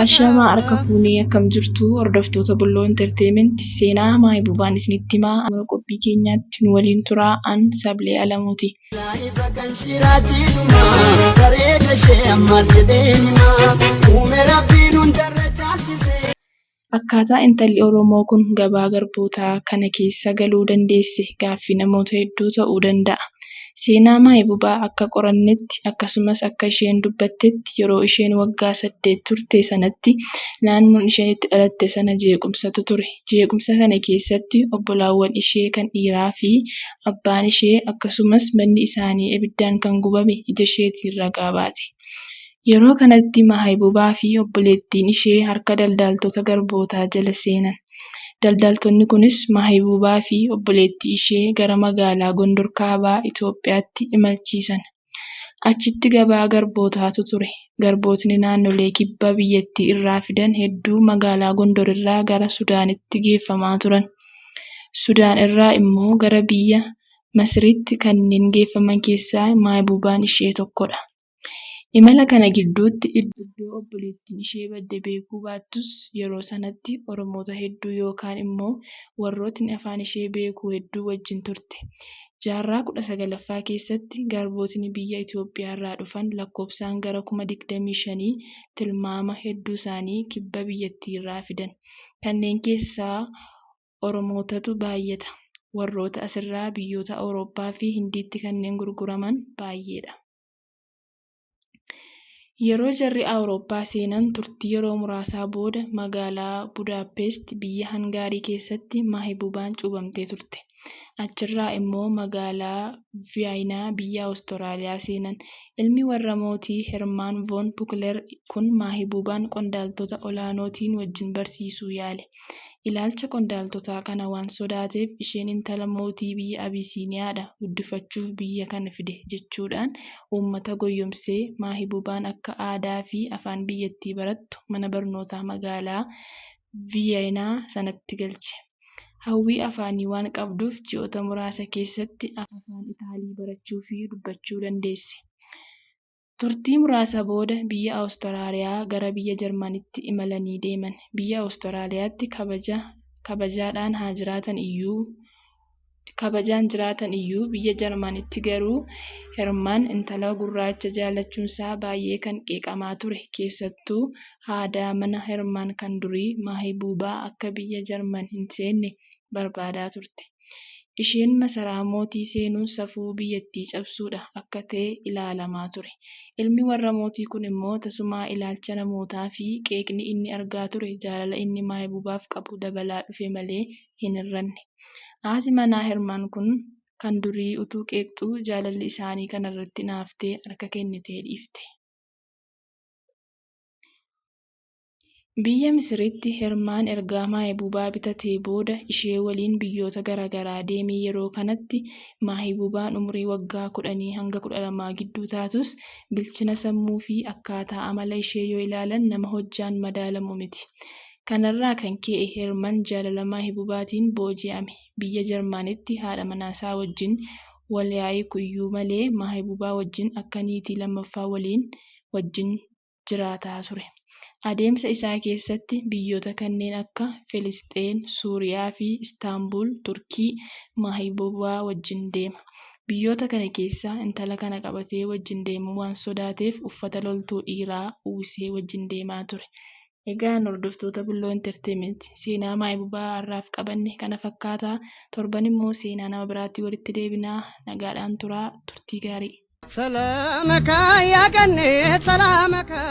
Ashamaa harka fuunee akkam jirtu hordoftoota Bulloo Entertainment seenaa Maahibubaan isinitti himaa amma qophii keenyaatti nu waliin turaa an Sablee Alamuuti. Akkaataa intalli Oromoo kun gabaa garbootaa kana keessa galuu dandeesse gaaffii namoota hedduu ta'uu danda'a. Seenaa Maahibubaa akka qorannetti akkasumas akka isheen dubbattetti yeroo isheen waggaa 8 turte sanatti naannoon isheen itti dhalatte sana jeequmsatu ture. Jeequmsa kana keessatti obbolaawwan ishee kan dhiiraa fi abbaan ishee akkasumas manni isaanii ibiddaan kan gubame ija isheetiin ragaa baate. Yeroo kanatti Maahibubaa fi obboleettiin ishee harka daldaltoota garbootaa jala seenan. Daldaltoonni kunis Maahibubaa fi obboleettii ishee gara magaalaa Gondor kaaba Itoophiyaatti imalchiisan. Achitti gabaa garbootaatu ture. Garbootni naannolee kibba biyyattii irraa fidan hedduu magaalaa Gondor irraa gara Sudaanitti geeffamaa turan. Sudaan irraa immoo gara biyya Masiriitti kanneen geeffaman keessaa Maahibubaan ishee tokkodha. Imala kana gidduutti iddoo obboleettiin ishee badde beekuu baattus yeroo sanatti Oromoota hedduu yookaan immoo warrootni afaan ishee beeku hedduu wajjin turte. Jaarraa 19ffaa keessatti garbootni biyya Itoophiyaarraa dhufan lakkoofsaan gara 25,000 tilmaama hedduu isaanii kibba biyyattiirraa fidan. Kanneen keessaa Oromootatu baay'ata. Warroota asirraa biyyoota Awurooppaa fi Hindiitti kanneen gurguraman baay'eedha. Yeroo jarri Awurooppaa seenan turtii yeroo muraasaa booda magaalaa Budaapest biyya Hangaarii keessatti Maahibubaan cuuphamtee turte. Achirraa immoo magaalaa Viyaayinaa biyya Awustiraaliyaa seenan. Ilmi warra mootii Hermaan Voon Puukler kun Maahibubaan qondaaltota olaanootiin wajjin barsiisuu yaale. Ilaalcha qondaaltotaa kana waan sodaateef isheen intala mootii biyya Abisiiniyaadha guddifachuuf biyya kana fide jechuudhaan uummata goyyomsee Maahibubaan akka aadaa fi afaan biyyattii barattu mana barnootaa magaalaa Viyaayinaa sanatti galche. Hawwii afaanii waan qabduuf ji'oota muraasa keessatti afaan Itaalii barachuu fi dubbachuu dandeesse. Turtii muraasa booda biyya Awustiraaliyaa gara biyya Jarmanitti imalanii deeman. Biyya Awustiraaliyaatti kabajaadhaan kabajaan jiraatan iyyuu biyya Jarmanitti garuu Hermaan intala gurraacha jaallachuunsaa baay'ee kan qeeqamaa ture. Keessattuu haadha manaa Hermaan kan durii Maahibubaa akka biyya Jarman hin seenne barbaadaa turte. Isheen masaraa mootii seenuun safuu biyyattii cabsuudha akka ta'e ilaalamaa ture. Ilmi warra mootii kun immoo tasumaa ilaalcha namootaa fi qeeqni inni argaa ture jaalala inni Maahibubaaf qabu dabalaa dhufe malee hin hir'anne. Haati manaa Hermaan kun kan durii utuu qeeqxuu jaalalli isaanii kanarratti hinaaftee harka kennitee dhiifte. Biyya Misiritti Hermaan erga Maahibubaa bitatee booda ishee waliin biyyoota garaa garaa deeme. Yeroo kanatti Maahibubaan umurii waggaa 10 hanga 12 gidduu taatus bilchina sammuu fi akkaataa amala ishee yoo ilaalan nama hojjaan madaalamu miti. Kanarraa kan ka'e Hermaan jaalala Maahibubaatiin booji'ame. Biyya Jarmanitti haadha manaasaa wajjin wal hiikuyyuu malee Maahibubaa wajjin akka niitii lammaffaa waliin wajjin jiraataa ture. Adeemsa isaa keessatti biyyoota kanneen akka Filisxeen, Suuriyaa fi Istaanbul Turkii Maahibubaa wajjin deema. Biyyoota kana keessa intala kana qabatee wajjin deemuu waan sodaateef uffata loltuu dhiiraa uwwisee wajjin deemaa ture. Egaan hordoftoota Bulloo Entertainment seenaa Maahibubaa har'aaf qabanne kana fakkaata. Torban immoo seenaa nama biraatti walitti deebinaa. Nagaadhaan turaa. Turtii gaarii. Salaamaka yaa gannee salaamaka.